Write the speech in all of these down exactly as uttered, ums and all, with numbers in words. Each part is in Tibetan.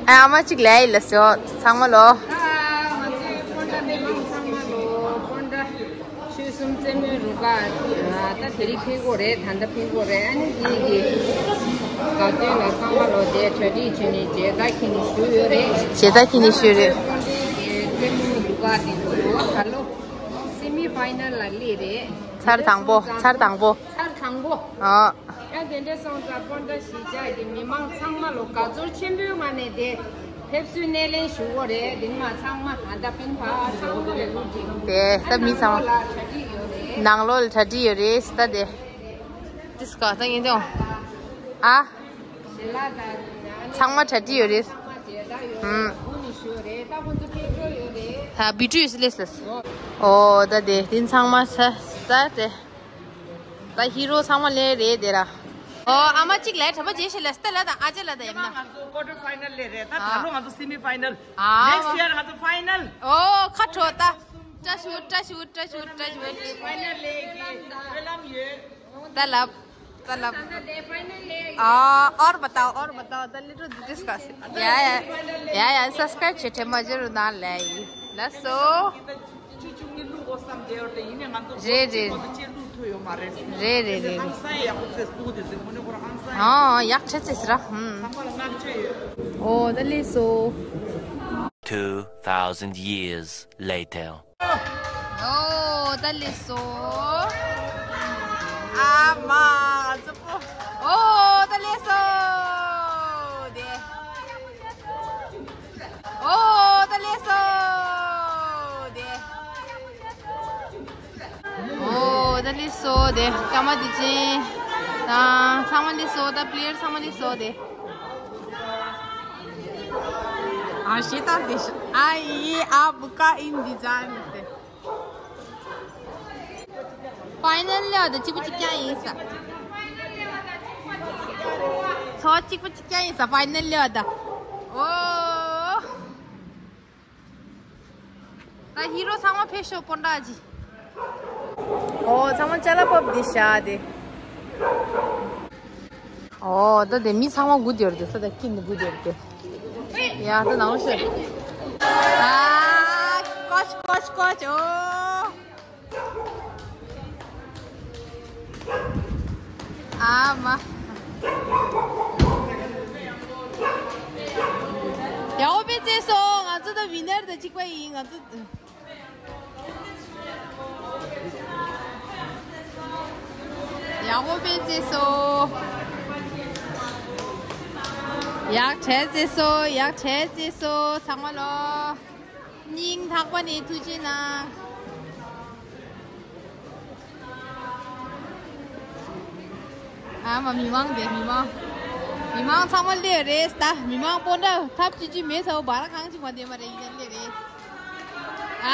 ཨ་མ་གཅིག་ལས་ལ་སོ་ཚང་མ་ལོ། ཨ་ང་ཚོའི་སྤོན་ཊ་མི་མང་ཚང་མ་ལོ། སྤོན་ཊ་ཆོལ་གསུམ་རྩེད་མོའི་རུ་ཁག་ད་དེ་རིང་ཕེབས་གོ་རེད། ད་ལྟ་ཕེབས་གོ་རེད། ཨ་ནི་དེ་གི་དགའ་སྟོན་ལ་ཚང་མ་ལོ་དེ་གྲ་སྒྲིག་བྱས་ནས་མཇལ་དར་འཁྱེར་ནས་བཞུགས་ཡོད་རེད། མཇལ་དར་འཁྱེར་ནས་བཞུགས་རེད། སྤོན་ཊའི་རྩེད་མོའི་རུ་ཁག་དེ་ཚོ་ད་ལོ་སེ་མི་ཕའི་ནལ་ལ་སླེབས་རེད། ཚར་དང་པོ། ཚར་དང་པོ། ཚར་དང་པོ། ཨ། ཡང་དེ་འདྲ་སོང་ཙང་སྤོན་ཊ་གཞིས་ཆགས་ཀྱི་མི་མང་ཚང་མ་ལོ་དགའ་ཚོར་ཆེན་པོའི་ངང་ནས་དེ་ཕེབས་བསུའི་སྣེ་ལེན་ཞུ་གོ་རེད། དེ་མ་ཚང་མ་ད་ལྟ་ཕན་པ་ཚང་མ་ལ་ལུག་ཅིག་དེ་ད་མི་ཚང་མ་ནང་ལོགས་ལ་གྲ་སྒྲིག་ཡོད་རེད། ད་དེ་ཏིས་ཀ་ད་ཡིན་དེ་ཨ། ཚང་མ་གྲ་སྒྲིག་ཡོད་རེད། ཨུམ། ད་བི་ཌིའོ་ཡོད་ལས་ལས། ཨོ་ད་དེ་དེ་ཚང་མ་ས་ད་དེ། ད་ཧི་རོ་ཚང་མ་ལས་རེད་དེ་ར། ཨོ་ཨ་མ་གཅིག་ལས་གྲྭ་པ་རྗེས་ཤེས་ལ་སྟ་ལ་དང་ཨ་ཅེ་ལ་དང་ཡིན་ན། ང་ཚོ་ཀོ་ཊར་ཕའི་ནལ་ལས་རེད། ད་ད་ལོ་ང་ཚོ་སེ་མི་ཕའི་ནལ། ཨ་ནེག་སི་ཡར་ང་ཚོ་ཕའི་ནལ། ཨོ་ཁ་འཕྲོ་ད། བཀྲ་ཤིས་བཀྲ་ཤིས་བཀྲ་ཤིས་བཀྲ་ཤིས། ཕའི་ནལ་ལས་ཀྱི་སྨོན་ལམ་ཡོད། ད་ལབ། ད་ལབ། ཨ་ཨོར་བ་ཏའོ་ཨོར་བ་ཏའོ། ད་ལི་ཊལ་ཌི་སི་ཀ་སི། ཡ་ཡ་ཡ་ཡ། སབ་སི་ཀ་རའིབ་བྱེད་ཁྲེ་མ་ཇེ་རུ་ན་ལ་ཡི་ལ་སོ། རེད་རེད་རེད། རེད་རེད་རེད། ཨ་ཡག་ཆེ་ཚེ་སི་ར། ཧུམ། ཨོ་ད་ལས་སོ། Two thousand years later. ཨོ་ད་ལས་སོ། ཨ་མ་ཙི་པོ། ཨོ་ད་ལས་སོ། དེ། ཨོ་ད་ལས་སོ། དེ། ཨོ་ད་ལས་སོ། དེ་སྐར་མ་དེ་ཅན། ད་ཚང་མ་ལས་སོ། ད་པི་ལེ་ཡར་ཚང་མ་ལས་སོ། དེ། ཨ་ཤེ་ད་དེ་ཤ་ཨ་ཡི་ཨ་བུ་ཀ་ཨིན་ཌི་ཛ་ནི་དེ། ཕའི་ནལ་ལ་ཡོད་ད་གཅིག་པུ་གཅིག་རྐྱང་ཡིན་ས། ཚོ་གཅིག་པུ་གཅིག་རྐྱང་ཡིན་ས་ཕའི་ནལ་ལ་ཡོད་ད། ཨོ། ད་ཧི་རོ་ཚང་མ་ཕེབས་ཤོག་སྤོན་ཊ་ཅི། ཨོ་ཚང་མ་ཅ་ལག་ཕབ་འདི་བཞག་དེ། ཨོ་ད་དེ་མི་ཚང་མ་སྒུག་བསྡད་ཡོད་རེད་དེ། ས་ད་ཀིན་སྒུག་བསྡད་ཡོད་རེད་དེ། ཡ་ད་ནང་ལོགས་ཤོག་ཨ་ཀོ་ཅི་ཀོ་ཅི་ཀོ་ཅི། ཨོ། ཨ་མ། ཡག་པོ་དཔེ་བྱས་སོང་། ང་ཚོ་ད་ཝི་ནར་དང་གཅིག་པ་ཡིན། ང་ཚོ། ཡག་པོ་དཔེ་བྱས་སོང་། ཡག་བྱས་བྱས་སོང་། ཡག་བྱས་བྱས་སོང་། ཚང་མ་ལོ། སྙིང་ཐག་པ་ནས་ཐུགས་རྗེ་གནང་། ཨ་མ་མི་མང་དེ་མི་མང་། མི་མང་ཚང་མ་སླེབས་རེད་ད། མི་མང་སྤོན་ཊ་ཐབས་ཅི་ཅི་མེད་ཚ་བོ་བར་གང་ཅིག་མ་བསྡད་མ་རེད། ཡིན་ན་སླེབས་རེད།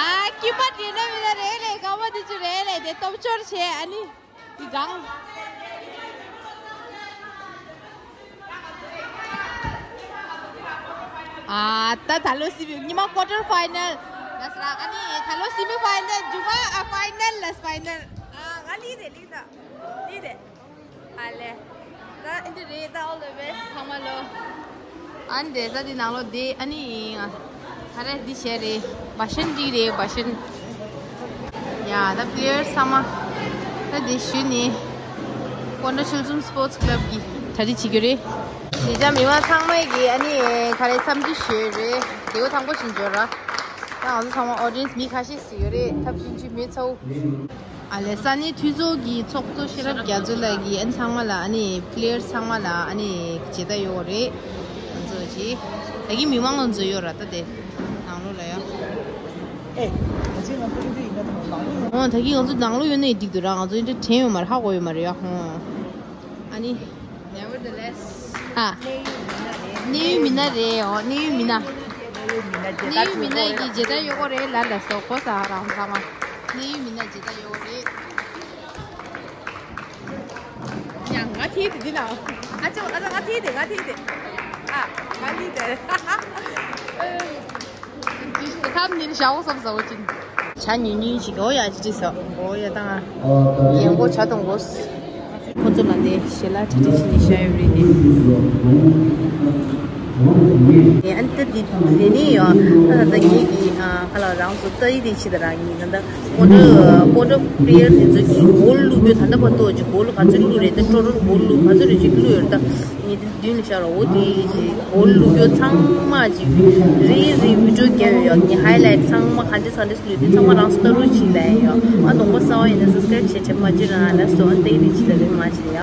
ཨ་ཀི་པ་དེ་འདྲ་མི་འདྲ་རེད་ལས། ཀ་བ་དེ་ཅི་རེད་ལས། དེ་སྟོབས་འབྱོར་བྱས་ཨ་ནི། འདི་གང་། ཨ་ད་ད་ལོ་སི་མི་ཉི་མ་ཀོ་ཊར་ཕའི་ནལ་ལ་སི་ར། ཨ་ནི་ད་ལོ་སི་མི་ཕའི་ནལ། མཇུག་མ་ཨ་ཕའི་ནལ་ལ་སི་ཕའི་ནལ། ཨ་ང་ལི་རེད་ལི་ད་ལི་རེད། ཨ་ལེ། ད་ཨིན་དི་རེད་ད། All the best ཚང་མ་ལོ། ཨ་ནི་དེ་ས་དེ་ནང་ལོ་དེ་ཨ་ནི་ང་ད་རེ་འདི་བྱས་རེད། བ་ཤན་འདི་རེད་བ་ཤན། ཡ་ད་པི་ལེ་ཡར་ཚང་མ་ད་དེ་ཞུས་ནི་སྤོན་ཊ་ཆོལ་གསུམ་སི་པོར་ཊི་སི་ཀི་ལབ་གི་གྲ་སྒྲིག་བྱེད་རྒྱུ་རེད། དེ་ཅག་མི་མང་ཚང་མས་གི་ཨ་ནི་ག་རེ་འཚམས་འདྲི་ཞུས་རེད། དེ་བོ་དང་པོ་ཞིག་འབྱོར་ར། ད་ང་ཚོ་ཚང་མ་ཨོ་ཌི་ཡེན་སི་མི་ཁ་ཤས་ཤིག་ཡོད་རེད། ཐབས་ཆུང་ཆུང་མེད་ཚ་བོ། ཨ་ལེ་ས་གནས་འཐུས་ཚོགས་ཀྱི་ཚོགས་གཙོ་ཤེས་རབ་རྒྱ་མཚོ་ལགས་ཀྱིས་ཨ་ནི་ཚང་མ་ལ་ཨ་ནི་པི་ལེ་ཡར་ཚང་མ་ལ་ཨ་ནི་མཇལ་དར་ཡོད་རེད། ང་ཚོ་ཅི་ད་གིན་མི་མང་ལ་འཛུལ་ཡོད་ར། ད་དེ་ནང་ལོགས་ལ་ཡ། ཨེ་ང་ཚོའི་ང་ཚོ་ཨིན་ཏྲ་ཡིན་ན་ནང་ལོགས་ཡོད། ཨོ་ད་གིན་ང་ཚོ་ནང་ལོགས་ཡོད་ན་ཡི་འགྲིག་འདུག་ར། ང་ཚོ་ཨིན་ཏྲ་དྲན་ཡོད་མ་རེད། ཧ་གོ་ཡོད་མ་རེད་ཡ། ཧོ་ཨ་ནི། Nevertheless ཨ། གནས་ཡུལ་མི་སྣ་རེད། ཨོ་གནས་ཡུལ་མི་སྣ། གནས་ཡུལ་མི་སྣ་ཡི་མཇལ་དར་ཡོད་གོ་རེད་ལ་ལ་སོ་གོ་ས་རང་ཚང་མ། གནས་ཡུལ་མི་སྣ་མཇལ་དར་ཡོད་གོ་རེད། ཡང་ང་ཐིག་དེ་འདི་ན། ཨ་ཅོ་ཨ་ཅོ་ང་ཐིག་དེ་ང་ཐིག་དེ། ཨ་ང་ལི་དེ། ཁམ་ཉིན་ཞའོ་སམ་ཟའོ་ཅིན། ཇ་ཉུང་ཉུང་ཞིག་འོ་ཡ་ཅི་ཅི་ཟ་འོ་ཡ་ཏང་ཨ། ཡན་གོ་ཇ་གཏོང་གོ། ཁོ་ཚོ་ལ་ནི་ཞེ་ལ་ཁྲི་ཁྲི་ཞིག་ནི་ཤ་ཡོད་རེད་ནི། ཨ་ནི་ད་འདི་འདི་ནི་ཡོད། ད་ད་ངེད་ཀྱི་ཨ་ཁ་ལག་རང་ཚོ་ལྟ་ཡི་དེ་ཕྱི་ད་རང་ཡིན། ད་ད་སྤོན་ཊ་སྤོན་ཊ་པི་ལེ་ཡར་དེ་ཚོ་གི་གོལ་བླུག་རྒྱུ་ད་ལྟ་བར་དུ་ཅིག་གོལ་ག་ཚོད་བླུག་རེད། ད་ཀྲོ་ཀྲོར་གོལ་བླུག་ག་ཚོད་རེད་ཅིག་བླུག་ཡོད་རེད། ད་ངེད་དེ་མདུན་ལ་བཞག་རོགས། འོ་དེ་ཅིག་གོལ་བླུག་རྒྱུ་ཚང་མ་ཅིག་རེ་རེ་བི་ཌི་ཡོ་རྒྱབ་ཡོད། ཡ་ངེད་ཧའི་ལའེ་ཊི་ཚང་མ་ག་འདྲ་ཚ་འདྲ་བླུག་དེ་ཚང་མ་རང་ཚོ་ལྟ་རོགས་བྱེད་ལབ་ཡོད། ཨ་གདོང་པ་གསར་པ་ཡིན་ན་སབ་སི་ཀ་རེབ་བྱེད་དྲན་པ་མ་བརྗེད་རང་ལ་སོ། ཨ་ལྟ་ཡི་དེ་ཕྱི་ད་རེད་མ་བརྗེད་ཡ།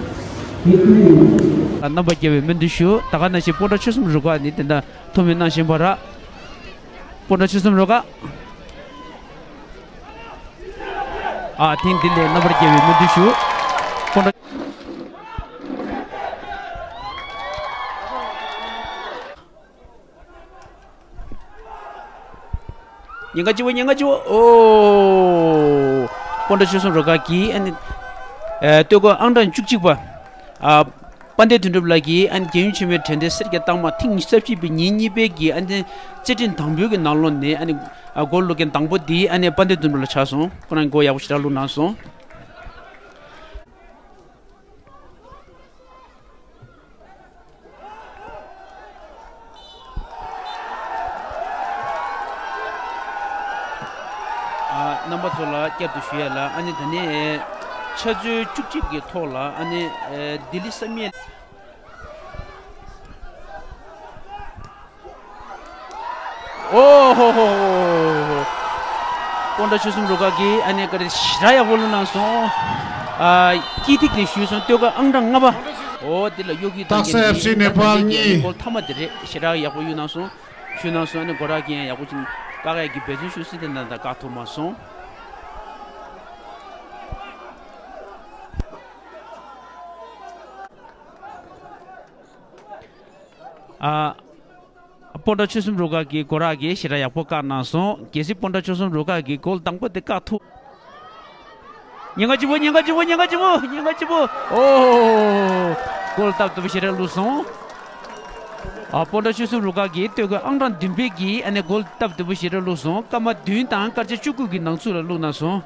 རྣམ་པ་རྒྱལ་བའི་སྨོན་འདུན་ཞུ། ད་ག་ནང་བཞིན་སྤོན་ཊ་ཆོལ་གསུམ་རུ་ཁག་ནི་དེ་འདྲ་ཐུགས་སྨོན་གནང་བཞིན་པ་ར། སྤོན་ཊ་ཆོལ་གསུམ་རུ་ཁག་ཨ་ཐེངས་འདི་ལས་རྣམ་པར་རྒྱལ་བའི་སྨོན་འདུན་ཞུ། སྤོན་ཊ། ཉེན་ཁ་ཆེ་བོ། ཉེན་ཁ་ཆེ་བོ། ཨོ། སྤོན་ཊ་ཆོལ་གསུམ་རུ་ཁག་གིས་ཨ་ནི་ཨ་སྟོད་ཁུལ་ཨང་གྲངས་བཅུ་གཅིག་པ་ཨ་དཔལ་ལྡན་དོན་གྲུབ་ལགས་ཀྱིས་ཨ་ནི་རྒྱལ་ཡུམ་ཆེན་མོའི་དྲན་རྟེན་སེར་སྐྱ་རྟགས་མ་ཐེངས་རྩ་བཞི་པའི་ཉིན་གཉིས་པའི་གི་ཨ་ནི་རྩེད་འགྲན་དང་པོའི་གི་ནང་ལོགས་ནས་ཨ་ནི་ཨ་གོལ་བླུག་མཁན་དང་པོ་འདི་ཨ་ནི་དཔལ་ལྡན་དོན་གྲུབ་ལགས་ཆགས་སོང་། ཁོ་རང་གོལ་ཡག་པོ་ཞེ་དྲག་བླུགས་གནང་སོང་། ཨ་རྣམ་པ་ཚོ་ལ་བསྐྱར་དུ་ཞུ་ཡ་ལ། ཨ་ནི་ད་ནི་ཆུ་ཚོད་བཅུ་གཅིག་གི་ཐོག་ལ་ཨ་ནི་ལྡི་ལི་བསམ་ཡས། ཨོ་ཧོ་ཧོ་ཧོ། སྤོན་ཊ་ཆོལ་གསུམ་རུ་ཁག་གིས་ཨ་ནི་ག་རེ་ཞེ་དྲག་ཡག་པོ་བླུགས་གནང་སོང་། ཨ་དཀྱིལ་ཐིག་ནས་གཞུས་སོང་། སྟོད་ཁུལ་ཨང་གྲངས་ལྔ་པ། ཨོ་དེ་ལ་གཡོ་སྒྱུ་བཏང་མཁན་དག་ས་ཨེཕ་སི་ནེ་པཱལ་གཉིས། གོལ་མཐའ་མ་དེ་རེད། ཞེ་དྲག་ཡག་པོ་གཡུགས་གནང་སོང་། གཞུས་གནང་སོང་། ཨ་ནི་གོ་ར་གིས་ཡང་ཡག་པོ་ཅིག་བཀག་ཡག་གི་འབད་བརྩོན་ཞུ་སྲིད་དེ་ན་ད་བཀག་ཐུབ་མ་སོང་། ཨ། སྤོན་ཊ་ཆོལ་གསུམ་རུ་ཁག་གི་གོ་ར་གིས་ཞེ་དྲག་ཡག་པོ་བཀག་གནང་སོང་། གལ་སྲིད་སྤོན་ཊ་ཆོལ་གསུམ་རུ་ཁག་གིས་གོལ་དང་པོ་དེ་བཀག་ཐུབ། ཉེན་ཁ་ཆེ་པོ། ཉེན་ཁ་ཆེ་པོ། ཉེན་ཁ་ཆེ་པོ། ཉེན་ཁ་ཆེ་པོ། ཨོ། གོལ་སྟབས་བདེ་པོ་ཞེ་དྲག་བླུགས་སོང་། ཨ་སྤོན་ཊ་ཆོལ་གསུམ་རུ་ཁག་གིས་སྟོད་ཁུལ་ཨང་གྲངས་བདུན་པའི་གི་ཨ་ནི་གོལ་སྟབས་བདེ་པོ་ཞེ་དྲག་བླུགས་སོང་། སྐར་མ་བདུན་དང་སྐར་ཆ་བཅུ་དགུ་གི་ནང་ཚུད་ལ་བླུགས་གནང་སོང་།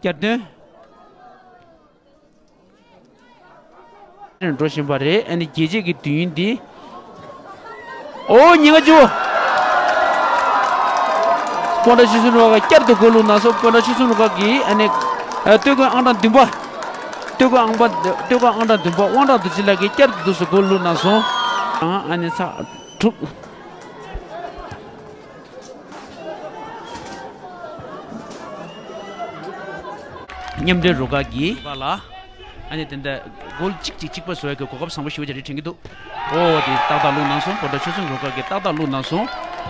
བསྐྱར་ཟློས། འགྲོ་བཞིན་པ་རེད། ཨ་ནི་རྒྱལ་རྩེད་ཀྱི་དུས་ཡུན་འདི། ཨོ་ཉེན་ཁ་ཆེ་བོ། སྤོན་ཊ་ཆོལ་གསུམ་རུ་ཁག་བསྐྱར་དུ་གོལ་བླུགས་གནང་སོང་། སྤོན་ཊ་ཆོལ་གསུམ་རུ་ཁག་གིས་ཨ་ནི་ཨ་སྟོད་ཁུལ་ཨང་གྲངས་བདུན་པ། སྟོད་ཁུལ་ཨང་པ། སྟོད་ཁུལ་ཨང་གྲངས་བདུན་པ་དབང་གྲགས་རྡོ་རྗེ་ལགས་ཀྱིས་བསྐྱར་དུ་འདུག་སེ་གོལ་བླུགས་གནང་སོང་། ཨ་ནི་ཚག་གྲུབ། མཉམ་འབྲེལ་རུ་ཁག་གིས་རུ་ཁག་ལ་ཨ་ནི་དེ་འདྲ་གོལ་གཅིག་གཅིག་གཅིག་པ་བཟོ་ཡག་གི་གོ་སྐབས་བཟང་པོ་ཞེ་པོ་ཅིག་རེད་དྲན་གྱི་འདུག་ཨོ་དེ་ཏག་ཏག་བླུགས་གནང་སོང་། སྤོན་ཊ་ཆོལ་གསུམ་རུ་ཁག་གིས་ཏག་ཏག་བླུགས་གནང་སོང་།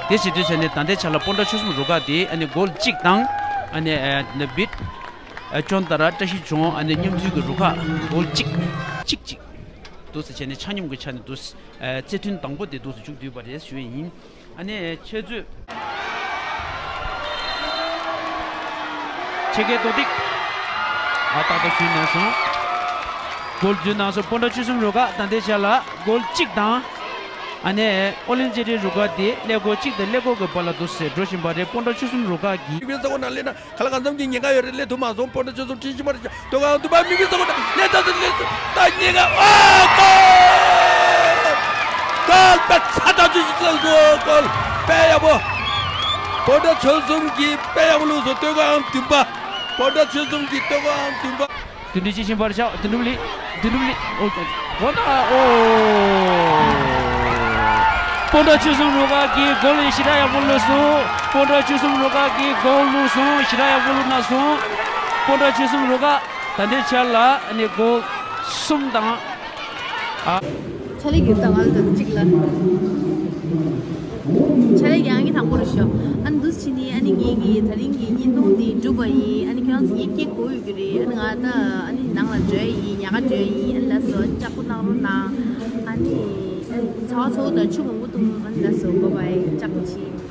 དེ་བྱེད་དུས་ཚེ་ནས་ད་ལྟའི་ཆ་ལ་སྤོན་ཊ་ཆོལ་གསུམ་རུ་ཁག་དེ་ཨ་ནི་གོལ་གཅིག་དང་ཨ་ནི་ཨ་ནི་བིད་ཨ་ཅོན་ཏ་ར་བཀྲ་ཤིས་ལྗོངས་ཨ་ནི་མཉམ་འཛུལ་གྱི་རུ་ཁག་གོལ་གཅིག་གཅིག་གཅིག་འདུག་སེ་བྱས་ནས་ཆ་སྙོམས་ཀྱི་ཆ་ནས་འདུག་སེ་རྩེད་ཐུན་དང་པོ་དེ་འདུག་སེ་མཇུག་བསྡུས་པ་རེད་ཞུ་ཡ་ཡིན། ཨ་ནི་ཆེད་མཛོད། ཆེད་ཁའི་རྡོག་ཏིག་ཨ་ཏག་ཏག་ཞུས་གནང་སོང་། གོལ་འཛུལ་གནང་སོང་། སྤོན་ཊ་ཆོལ་གསུམ་རུ་ཁག་ད་ལྟའི་ཆ་ལ་གོལ་གཅིག་དང་། ཨ་ནི་ཨོ་གླིང་རྩེད་འགྲན་རུ་ཁག་དེ་ཀླད་ཀོར་གཅིག་དང་ཀླད་ཀོར་གྱི་བར་ལ་འདུག་སེ་འགྲོ་བཞིན་པ་རེད། སྤོན་ཊ་ཆོལ་གསུམ་རུ་ཁག་གིས། མིག་དཔེ་ས་གོ་ནང་སླེབས་ན། ག་ལ་གང་འཚམ་གྱི་ཉེན་ཁ་ཡོད་རེད། སླེབས་ཐུབ་མ་སོང་། སྤོན་ཊ་ཆོལ་གསུམ་ཁྲིད་བཞིན་པ་རེད། ད་ག་འདུག་པ་མི་མི་ཚོ་ལས་ད་ལས་ད་ཉེན་ཁ་ཨ་གོལ། གོལ་དཔེ་ཚ་ཐག་ཆོད་ཞིག་བླངས་སོང་། གོལ་དཔེ་ཡག་པོ། སྤོན་ཊ་ཆོལ་གསུམ་གྱིས་དཔེ་ཡག་པོ་བླུགས་སོང་། སྟོད་ཁུལ་ཨང་བདུན་པ། སྤོན་ཊ་ཆོལ་གསུམ་གྱིས་སྟོད་ཁུལ་ཨང་བདུན་པ། དོན་འགྲུབ་ཅི་ཤིང་པར་ཤག་དོན་འགྲུབ་ལི། དོན་འགྲུབ་ལི། ཨོ། ཝ་ད་ཨོ། སྤོན་ཊ་ཆོལ་གསུམ་རུ་ཁག་གིས་གོལ་ཞེ་དྲག་ཡག་པོ་བླུགས་སོང་། སྤོན་ཊ་ཆོལ་གསུམ་རུ་ཁག་གིས་གོལ་བླུགས་སོང་། ཞེ་དྲག་ཡག་པོ་བླུགས་གནང་སོང་། སྤོན་ཊ་ཆོལ་གསུམ་རུ་ཁག་ད་ལྟའི་ཆར་ལ་ཨ་ནི་གོལ་གསུམ་དང་། ཨ། ཕྱག་ལས་ཡོད་ད་ང་ལ་ད་གཅིག་ལ། ཕྱག་ལས་ཡང་གི་དང་པོ་རེད་ཤག་ཨ་ནི་འདུག་སེ་བྱས་ནས་ཨ་ནི་ངེད་ཀྱི་ད་རིང་གི་བརྙན་ཐུང་འདི་གྲུབ་པ་ཡིན། ཨ་ནི་ཁྱོད་རང་ཚོ་ངའི་སྐད་གོ་ཡོད་ཀྱི་རེད། ཨ་ནི་ང་ད་ཨ་ནི་ནང་ལ་འགྲོ་ཡ་ཡིན། ཉལ་ཁ་འགྲོ་ཡ་ཡིན། ཨ་ནི་ལགས་སོ། ཨ་ནི་ལྕགས་པོ་གནང་རོགས་གནང་། ཨ་ནི་ཨ་ནི་ཚ་བ་ཚ་བོ་དང་ཆུ་མང་པོ་འཐུང་། ཨ་ནི་ལགས་སོ། བྷའི་བྷའི། ལྕགས་པོ་བྱེད།